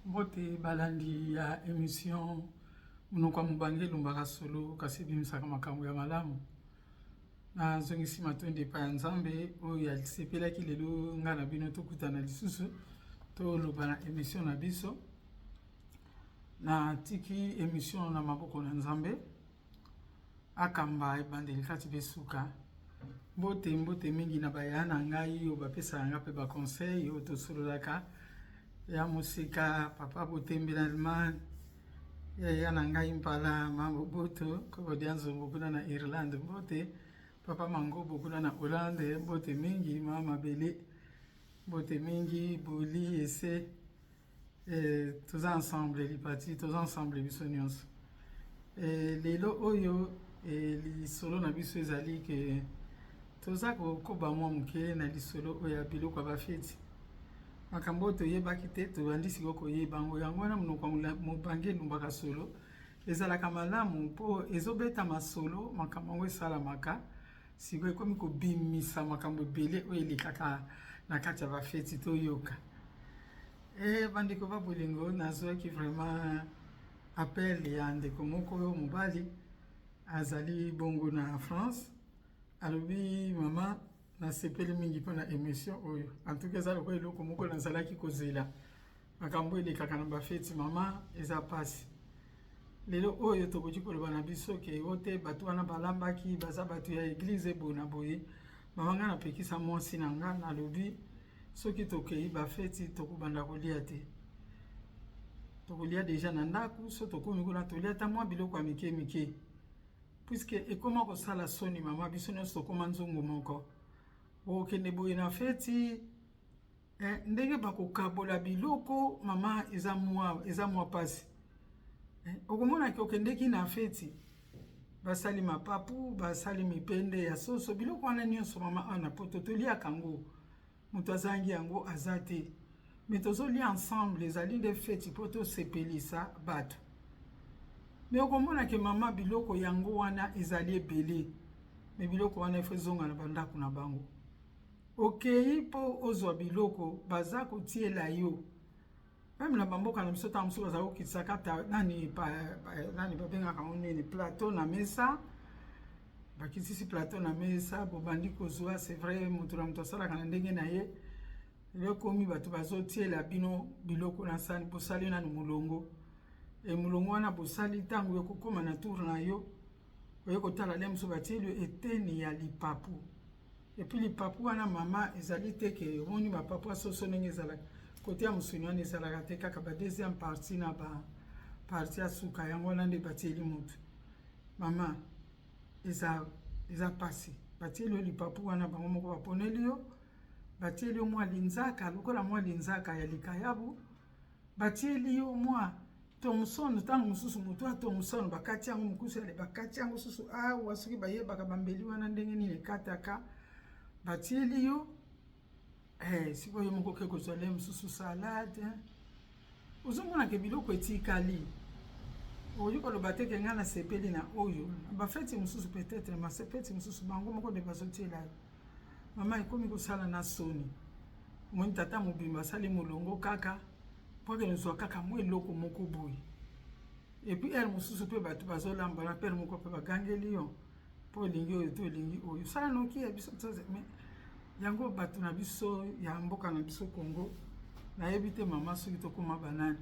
Mbote balandi ya emission monoko ya mobange elumbaka solo kasi ebimisaka makambo ya malamu. Nazongisi matondi epai ya Nzambe oyo asepelaki lelo ngai na bino tokutana lisusu toloba na emission na biso. Natiki emission na maboko na Nzambe akamba ebandeli kati mpe suka. Mbote mbote mingi na baya na ngai oyo bapesaka ngai mpe baconseil oyo tosololaka ya mosika papa Botembe na Allemagne, yaya na ngai Mpala Maboboto Kokodia Nzombo kuna na Irlande, mbote papa Mangobo kuna na Hollande, mbote mingi mama Mabele, mbote mingi Boli Ese. Eh, toza ensemble lipati, toza ensemble biso nyonso. Eh, lelo oyo eh, lisolo na biso ezali ke toza kokoba mwa moke na lisolo oyo ya biloko ya bafeti, makambo oyo toyebaki te tobandi sikoyo koyeba yango. Yango wana monoko ya mobange elumbaka solo, ezalaka malamu mpo ezobeta masolo, makambo yango esalamaka sikoyo ekomi kobimisa makambo ebele oyo elekaka na kati ya bafeti toyoka. E, bandeko ba bolingo, nazwaki vraiment appel ya ndeko moko oyo mobali azali bongo na France. Alobi mama, nasepeli mingi mpona émission oyo. En tout cas eza lokola eloko moko nazalaki kozela. Makambo elekaka na bafeti mama eza pasi. Lelo oyo tokoki koloba na biso ke o te bato wana balambaki baza bato ya eglize boye na boye. Mama ngai napekisa mwasi na nga, nalobi soki tokei bafeti tokobanda kolia te, tokolia deja na ndako. So tokomi kuna tolia ata mwa biloko ya mike mike, puiske ekoma kosala soni mama, biso nyonso tokoma nzungu moko. Okende boye na feti eh, ndenge bakokabola biloko mama eza mwa pasi eh, okomonaki okendeki na feti basali mapapu, basali mipende ya soso, biloko wana nyonso mama, awa na poto toliaka yango, moto azangi yango aza te, me tozolia ensemble, ezali nde feti mpo tosepelisa bato. Me okomonake mama, biloko yango wana ezali ebele, me biloko wana efo ezonga na bandako na bango. Okei mpo ozwa biloko baza kotiela yo, meme na bamboka na biso ntango mosusu bazala kokitisa kata nani pa, nani babengaka yango nini, plateau na mesa. Bakitisi plateau na mesa, bobandi kozwa. C'est vrai, moto na moto asalaka na ndenge na ye. Lelo ekomi bato bazotiela bino biloko na sani, bosali nanu molongo. E molongo wana bosali, ntango ekokóma na tour na yo, oye kotala le mosusu batieli yo eteni ya lipapu. Epuis lipapu wana mama ezali te ke omoni mapapu ya soso ndenge ezalaka kote ya mosuni wana ezalaka te, kaka ba deuxième partie na ba partie ya suka yango wana nde batieli motu. Mama eza pasi, batieli yo lipapu wana bango moko baponeli yo, batieli yo mwa linzaka lokola mwa linzaka ya likayabu, batieli yo mwa thomson. Ntango mosusu motu ya thomson bakati yango mokusu yale, bakati yango susu awa, soki bayebaka bambeli wana ndenge nini ekataka, batieli yo eh, sikoyo moko oke kozwa le mosusu salade, ozomonaka biloko etikali. Okoki koloba te ke ngai nasepeli na oyo. Bafeti mosusu peut-être masefeti mosusu bango moko nde bazotiela yo. Mama ekomi kosala na soni, omoni tata mobimba asali molongo kaka mpo akende kozwa kaka mwa eloko moko boye. Epuis heure mosusu mpe bato bazolamba na pere moko mpe bagangeli yo mpo olingi oyo to olingi oyo, sala noki ya biso. Mais yango bato na biso ya mboka na biso Congo, nayebi te mama soki tokóma banani.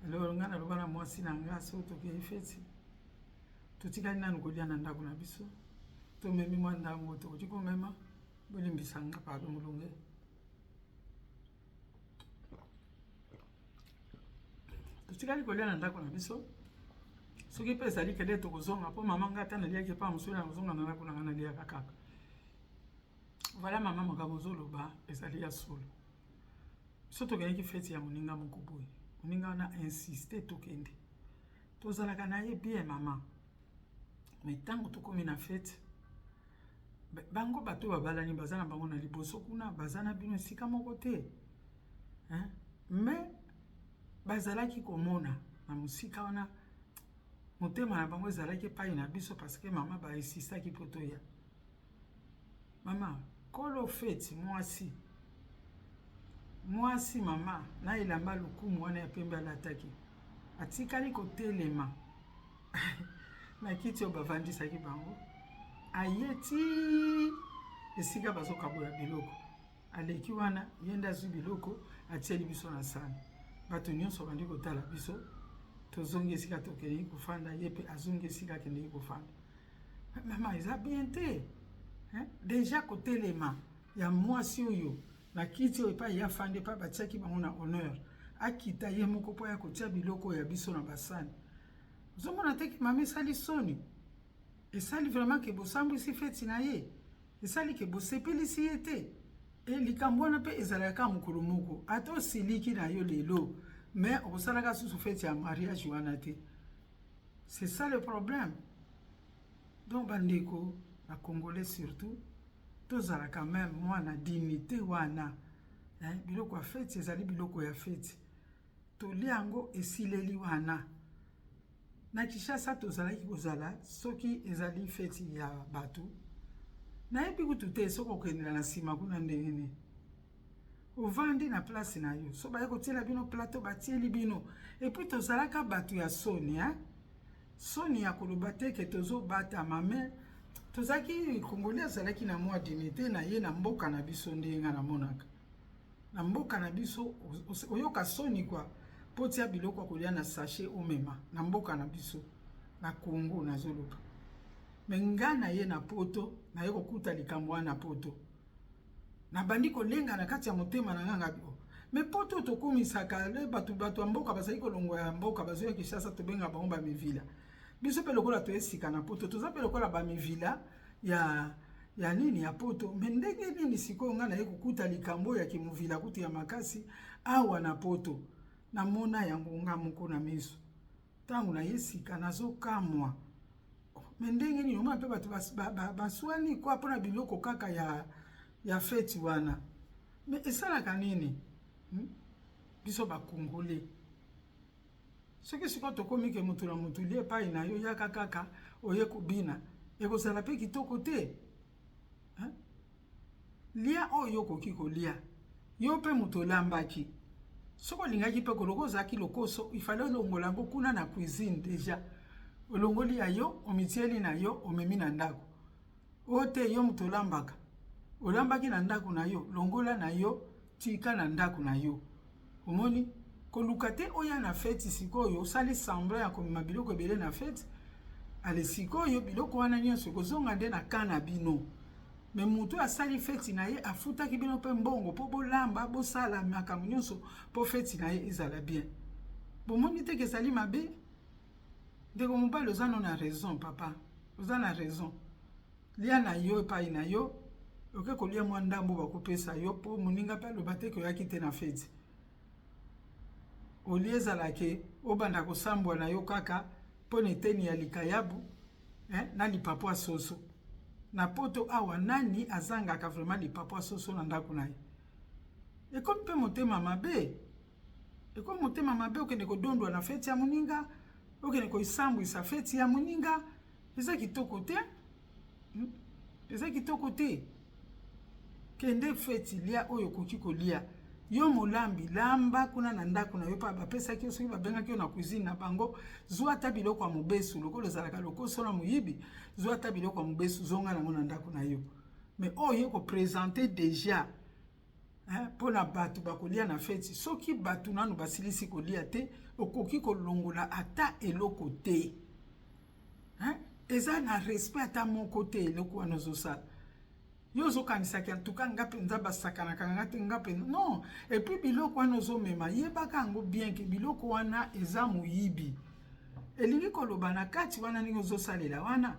Alors ngai naloba na mwasi na nga, soki tokei feti, totikali nanu kolia na ndako na biso, tomemi mwa ndambo tokoki komema. Bolimbisa nga, pardon, molunge. Totikali kolia na ndako na biso, soki mpe ezali kede tokozonga mpo mama ngai ata naliaki epa mosusu, na kozonga na ndako na ngai naliaka kaka. Voilà mama, makambo ozoloba ezali ya solo. So tokendeki feti ya moninga moko boye, moninga wana insiste tokende, tozalaka na ye bien mama. Me ntango tokomi na fete, bango bato babalani baza na bango na liboso kuna, baza na bino esika moko te, mais bazalaki komona na mosika wana, motema na bango ezalaki epai na biso parce que mama bainsistaki mpo toya. Mama kolo feti mwasi Mwasi mama na elamba lokumu wana ya pembe alataki, atikali kotelema na kiti oyo bavandisaki bango, aye ti esika bazokabola biloko, aleki wana, ye nde azwi biloko atieli biso na sani. Bato nyonso bandi kotala biso, tozongi esika tokendeki kofanda, ye mpe azongi esika akendeki kofanda. Mama, eza bien te, deja kotelema ya mwasi oyo na kiti oyo epai ye afandi, epai batiaki bango na honneur, akita ye moko mpo ya kotia biloko ya biso na basani. Ozomona te ke mama esali soni, esali vraiment ke bosambwisi feti na ye, esali ke bosepelisi ye te. E likambo wana mpe ezalaka kaka mokolo moko, ata osiliki na yo lelo, mais okosalaka susu feti ya mariage wana te. C'est ça le problème. Donc bandeko bacongolais surtout, tozala quand même mwana dignité wana. Biloko ya feti ezali biloko ya feti, tolia yango esileli wana. Na Kinshasa tozalaki kozala, soki ezali feti ya bato, nayebi kutu te soki okendela na nsima kuna ndenge nini. Ovandi na place na yo, so baye kotiela bino plateau, batieli bino. Et puis tozalaka bato ya soni, hein? Soni ya koloba te ke tozobatama, mais tozalaki, congolais azalaki na mwa dignité na ye na mboka na biso. Ndenge nga namonaka na mboka na biso, oyoka soni kwa mpo tia biloko ya kolia na sachet omema na mboka na biso na Congo, nazoloba. Mais nga na ye na Poto, naye kokuta likambo wana na Poto, nabandi kolenga na kati ya motema na nga ngabi: mais Poto tokumisaka le bato, bato ya mboka bazali kolongwa ya mboka, bazoya Kinshasa, tobenga bango bamivila. Biso mpe lokola toyesika na Poto, toza mpe lokola bamivila ya nini, ya Poto. Mais ndenge nini sikoyo ngai naye kokuta likambo ya kimovila kutu ya makasi awa na Poto? Namona yango nga moko na miso ntango naye sika, nazokamwa. Mais ndenge nini omona mpe bato baswani kwa mpona biloko kaka ya feti wana? Mais esalaka nini, Biso bacongolais, soki sikoyo tokomi ke motu na motu lie epai na yo, yaka kaka oye kobina, ekozala mpe kitoko te. Lia oyo okoki kolia yo mpe moto olambaki. Soki olingaki mpe koloko, ozalaki lokoso, ifale olongola yango kuna na cuisine. Déjà olongoli ya yo, omitieli na yo, omemi na ndako. Oyo te, yo moto olambaka, olambaki na ndako na yo, longola na yo, tika na ndako na yo. Omoni, koluka te oya na feti sikoyo osali semblant ya komema biloko ebele na feti. Ale, sikoyo biloko wana nyonso ekozonga nde na ka na bino. Mais motu asali feti na ye, afutaki bino mpe mbongo mpo bolamba, bosala makambo nyonso mpo feti na ye ezala bien. Bomoni te ke ezali mabe? Ndeko mobali, oza no na raison. Papa, oza na raison. Lia na yo epai na yo, oke kolia mwa ndambo bakopesa yo, mpo moninga mpe aloba te ke oyaki te na feti. Olie ezalake obanda kosambwa na yo kaka mpo na eteni ya likayabu, eh, na lipapo ya soso. Na Poto awa, nani azangaka vraiment lipapo ya soso na ndako na ye? Ekomi mpe motema mabe, ekomi motema mabe. Okende kodondwa na feti ya moninga, okende koisambwisa feti ya moninga, eza kitoko te, Eza kitoko te. Kende feti, lia oyo okoki kolia. Yo molambi, lamba kuna na ndako na yo mpa bapesaki yo. Soki babengaki yo na cuisine na bango, zwa ata biloko ya mobesu. Lokola ozalaka lokoso na moyibi, zwa ata biloko ya mobesu, zonga nango na ndako na yo. Mais oyo ye koprésenter déjà mpona bato bakolia na feti, soki bato nanu basilisi kolia te, okoki kolongola ata eloko te, hein? Eza na respect ata moko te eloko wana ozosala. Yo ozokanisaki antuka nga mpenza basakanaka nga te, nga mpenza non. Et puis biloko wana ozomema, yebaka yango bien ke biloko wana eza moyibi. Elingi koloba na kati wana, ndenge ozosalela wana,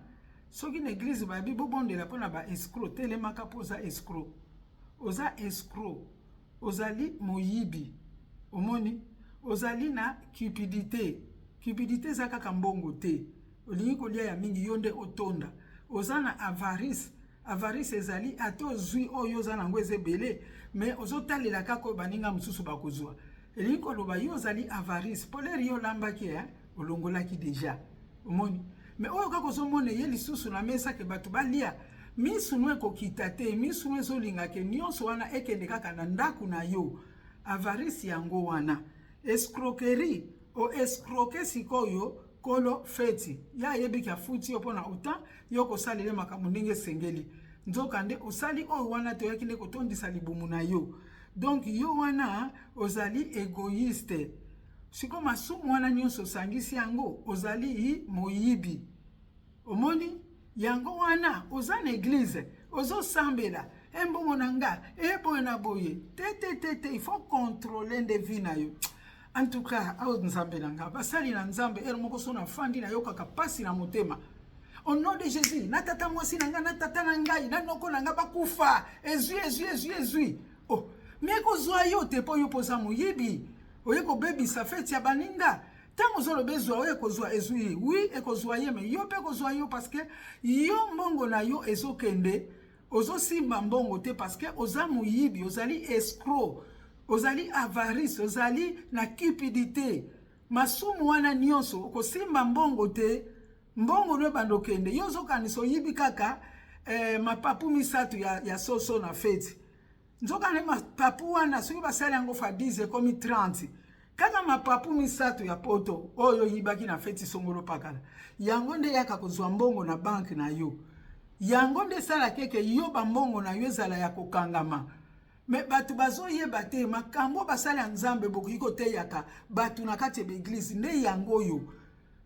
soki na église babi bobondela mpona ba escroc, telemaka mpo oza escroc, oza escroc, ozali moyibi. Omoni, ozali na cupidité. Cupidité eza kaka mbongo te, olingi kolia ya mingi, yo nde otonda. Oza na avarice. Avarice ezali ata ozwi oyo oza nango eza ebele, mais ozotalela kaka oyo baninga mosusu bakozwa. Elingi koloba yo ozali avarice. Mpo l'heure yo olambaki, olongolaki déjà, omoni. Mais oyo kaka ozomona ye lisusu na mesa ke bato balia, misu no ekokita te, misu no ezolingake nyonso wana ekende kaka na ndako na yo. Avarice yango wana. Escroquerie, o escroquer sikoyo kolo feti. Ye ayebi ke afuti yo pona autant, yo okosalela ye makambo ndenge esengeli. Nzoka nde osali oyo wana te, oyaki nde kotondisa libumu na yo. Donc yo wana ozali egoïste. Sikoyo masumu wana nyonso osangisi yango, ozali moyibi. Omoni? Yango wana oza na eglise, ozo sambela, e mbongo na nga, e boye na boye. Te te te te, il faut contrôler nde vie na yo. En tout cas, awo Nzambe na nga, basali na Nzambe, heure moko so na fandi na yokaka pasi na motema. Au nom de Jésus, na tata mwasi na nga, na tata na ngai, na noko na nga bakufa. Ezui ezui ezui ezui. Oh, mais kozwa yo te po yo poza moyibi. Oye kobebisa feti ya baninga. Tango ozoloba ezwa oyo ekozwa ezwi ye oui ekozwa ye mais yo pe ekozwa yo parce que yo mbongo na yo ezokende ozosimba mbongo te parce que oza moyibi ozali escroc ozali avarice ozali na cupidite masumu wana nyonso okosimba mbongo te mbongo no ebanda okende yo ozokanisa oyibi kaka eh, mapapu misato ya, ya soso na feti Nzokande mapapu wana soki basali yango fa 10 ekomi 30. Kaka mapapu misato ya poto oyo oyibaki na feti songolo pakala, yango nde eyaka kozwa mbongo na banque na yo. Yango nde esalaka eke yo ba mbongo na yo ezala ya kokangama. Mais bato bazoyeba te makambo basali ya Nzambe bokoki koteyaka bato na kati ya ba eglise nde yango oyo.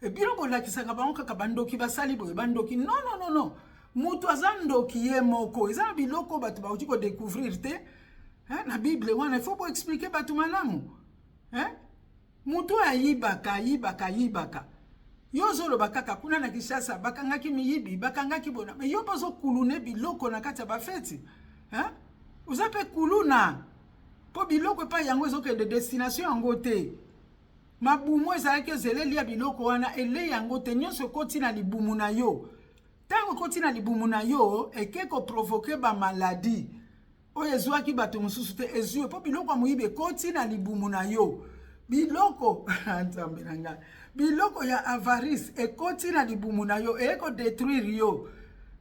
E bino bolakisaka bango kaka bandoki basali boye bandoki non non non non moto aza ndoki ye moko eza na biloko bato bakoki kodecouvrir te hein? Na bible wana il faut boexplike bato malamu hein? Moto oyo ayibaka ayibaka ayibaka yo ozoloba kaka kuna na Kinshasa bakangaki miyibi bakangaki bona me yo mpe ozokulune biloko na kati ya bafeti hein? Oza mpe kuluna mpo biloko epai yango ezokende destination yango te. Mabumu ezalaki ozela elia biloko wana elei yango te nyonso ekoti na libumu na yo ntango ekoti na libumu na yo eke koprovoke bamaladi oyo ezwaki bato mosusu te ezwi yo mpo biloko ya moyibi ekoti na libumu na yo biloko nzambe na ngai biloko ya avarice ekoti na libumu na yo eye kodetruire yo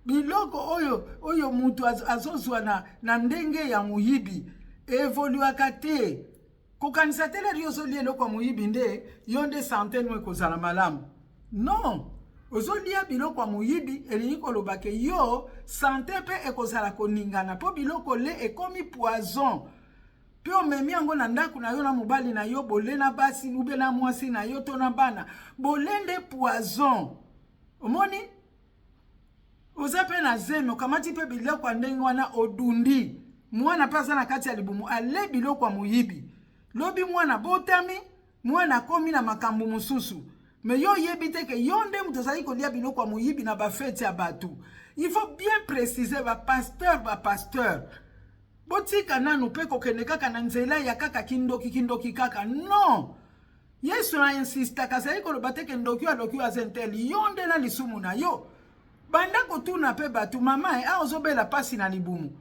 biloko oyo oyo moto azozwa na, na ndenge ya moyibi evoluaka te. Kokanisa te lelo yo ozolia eloko ya moyibi nde yo nde sante no ekozala malamu. Non, ozolia biloko ya moyibi elingi koloba ke yo sante mpe ekozala koningana mpo biloko le ekomi poison mpe omemi yango na ndako na yo na mobali na yo bole na basi ube na mwasi na yo to na bana bole nde poison. Omoni? Oza pe na zemi okamati pe biloko ya ndenge wana odundi mwana pe aza na kati ya libumu ale biloko ya moyibi lobi mwana abotami mwana akomi na makambo mosusu me yo oyebi te ke yo nde moto ozali kolia biloko ya moyibi na bafeti ya bato. Il faut bien préciser ba pasteur ba pasteur botika nanu pe kokende kaka na nzela ya kaka kindoki kindoki kaka non. Yesu a insistaka, azali koloba te ke ndoki oyo aloki oyo aza intel. Yo nde na lisumu na yo. Banda kotuna pe bato, mama eh, awa ozobela pasi na libumu.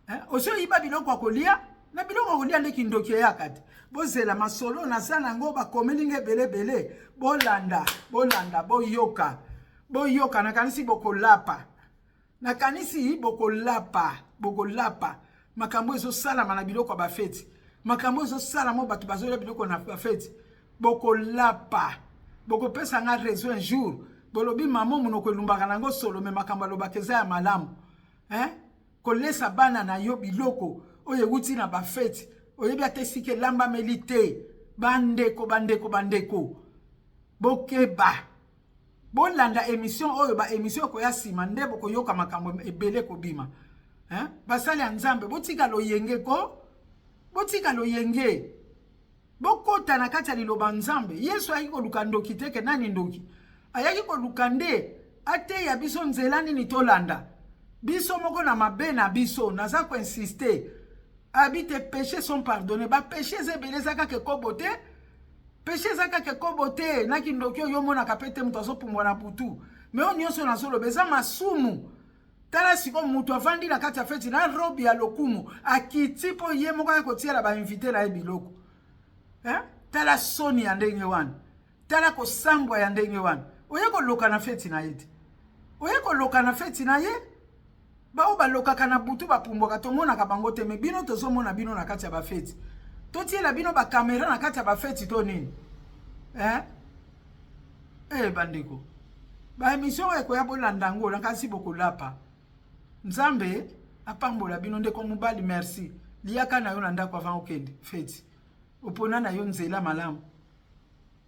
Eh, osi oyiba biloko ya kolia? Na biloko ya kolia nde kindoki eyaka te. Bozela masolo naza nango bakomeli nga ebele ebele. Bolanda, bolanda, boyoka. Boyoka, nakanisi bokolapa. Nakanisi bokolapa, bokolapa. Makambo ezosalama na biloko ya bafeti. Makambo ezosalama bato bazolia biloko na bafeti. Bokolapa. Bokopesa nga raison un jour. Bolobi mama monoko elumbaka nango solo me makambo alobaka eza ya malamu. Hein? Kolesa bana na yo biloko oyo ewuti na bafeti. Oyebi ata esika elambameli te. Bandeko, bandeko, bandeko. Bokeba. Bolanda emission oyo, ba emission ekoya sima nde bokoyoka makambo ebele kobima. Hein? Basali ya Nzambe, botika loyenge ko. Botika loyenge. Bokota na kati ya liloba Nzambe. Yesu ayaki koluka ndoki te ke nani ndoki. Ayaki koluka nde ateya biso nzela nini tolanda. Biso moko na mabe na biso, naza ko insister. Abi te péchés sont pardonnés. Ba péchés eza ebele eza kaka ekobo te. Peche eza kaka ekobo te na kindoki oyo omonaka pe te moto azopumbwa na butu me oyo nyonso nazoloba eza masumu. Tala sikoyo moto avandi na kati ya feti na robe ya lokumu akiti mpo ye moko aya kotiela ba invite na ye biloko eh? Tala soni ya ndenge wana, tala kosambwa ya ndenge wana. Oye koloka na feti na ye te, oye koloka na feti na ye. Baoyo balokaka na butu bapumbwaka tomonaka bango te, me bino tozomona bino na kati ya bafeti. Totiela bino ba camera na kati ya ba feti to nini? Eh? Eh bandeko. Ba emission oyo ekoya bolanda yango nakasi bokolapa. Nzambe apambola bino ndeko mobali merci. Liyaka na yo na ndako avant okende feti. Opona na yo nzela malamu.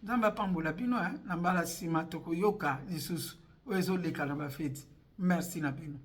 Nzambe apambola bino eh? Na mbala nsima tokoyoka lisusu oyo ezoleka na bafeti. Merci na bino.